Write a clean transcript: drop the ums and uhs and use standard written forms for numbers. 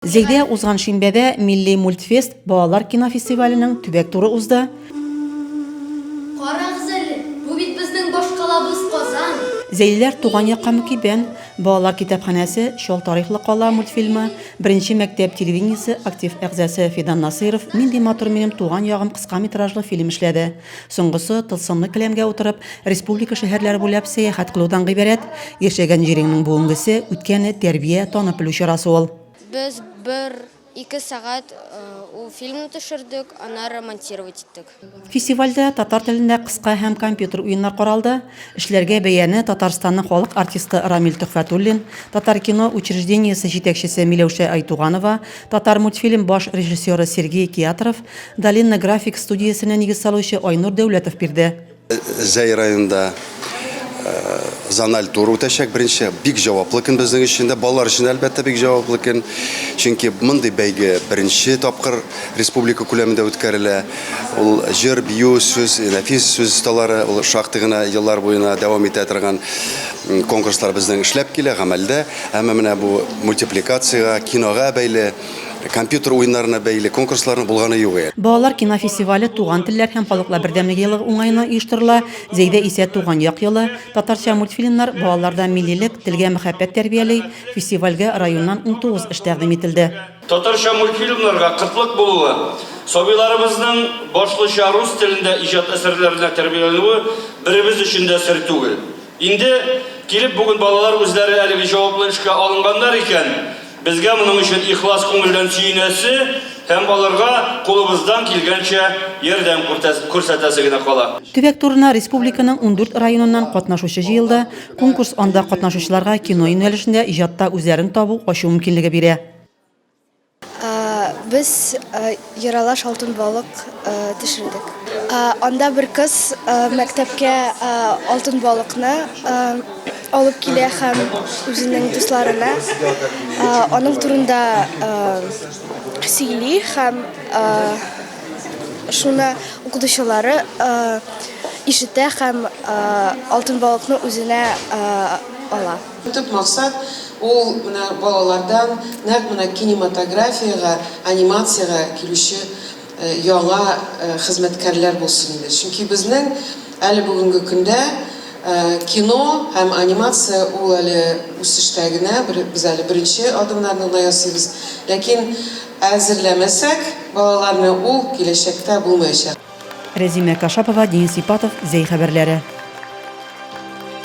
Зәйдә узган шимбәдә Милли мультфест балалар кинофестиваленең төбәк туры узды. Карагыз әле, бу бит безнең башкалабыз Казан! Зәйлеләр Туган якка мөкиббән, Балалар китапханәсе, Чал тарихлы кала мультфильмы, Беренче мәктәп телевидениесе актив әгъзасы Фидан Насыйров Нинди матур минем туган ягым кыска метражлы фильм эшләде. Соңгысы, тылсымлы келәмгә утырып, республика шәһәрләре буйлап сәяхәт кылудан гыйбарәт. Яшәгән җиреңнең бүгенгесе, үткәне, тәрбия, танып белү чарасы ул. Без бер ике сәгать ул фильмны төшердек, аннары монтировать иттек. Фестивальдә татар телендә кыска һәм компьютер уеннар каралды. Эшләргә бәяне Татарстанның халык артисты Рамил Төхфәтуллин, Татаркино учреждениесе җитәкчесе Миләүшә Айтуганова, Татармультфильм баш режиссеры Сергей Киатров, Долина график студиясенә нигез салучы Айнур Дәүләтов бирде. Зәй районында зональ тур үтәчәк беренче. Бик җаваплы көн безнең өчен дә, балалар өчен әлбәттә бик җаваплы көн. Чөнки мондый бәйге беренче тапкыр республика күләмендә үткәрелә. Ул җыр, бию, сүз, нәфис сүз осталары, ул шактый гына еллар буена дәвам итә торган конкурслар безнең эшләп килә гамәлдә. Әмма менә бу мультипликациягә, кинога бәйле Компьютер уеннарына бәйле конкурсларның булганы юк әле. Балалар кинофестивале Туган телләр һәм халыклар бердәмлеге елы уңаеннан оештырыла. Зәйдә исә Туган як елы. Татарча мультфильмнар балаларда миллилек, телгә мәхәббәт тәрбияли. Фестивальгә районнан 19 эш тәкъдим ителде. Татарча мультфильмнарга кытлык булуы, сабыйларыбызның башлыча рус телендә иҗат әсәрләренә тәрбияләнүе беребез өчен дә сер түгел. Инде килеп бүген балалар үзләре әлеге җаваплы эшкә алынганнар икән, Безгә моның өчен ихлас күңелдән сөенәсе һәм аларга кулыбыздан килгәнчә ярдәм күрсәтәсе генә кала. Төбәк турына республиканың 14 районыннан катнашучы җыелды. Конкурс анда катнашучыларга кино юнәлешендә иҗатта үзләрен табу, ачу мөмкинлеге бирә. Без Ералаш алтын балык төшердек. Анда бер кыз мәктәпкә алтын балыкны алып килә һәм үзенең дусларына аның турында сөйли һәм шуны укытучылары ишетә һәм алтын балыкны үзенә ала. Төп максат, ул менә балалардан нәкъ менә кинематографиягә, анимациягә килүче яңа хезмәткәрләр булсын иде. Чөнки безнең әле бүгенге көндә кино һәм анимация ул әле үсештә генә, без әле беренче адымнарны гына ясыйбыз. Ләкин әзерләмәсәк балаларны, ул киләчәктә булмаячак. Рәзимә Кашапова, Денис Ипатов, Зәй хәбәрләре.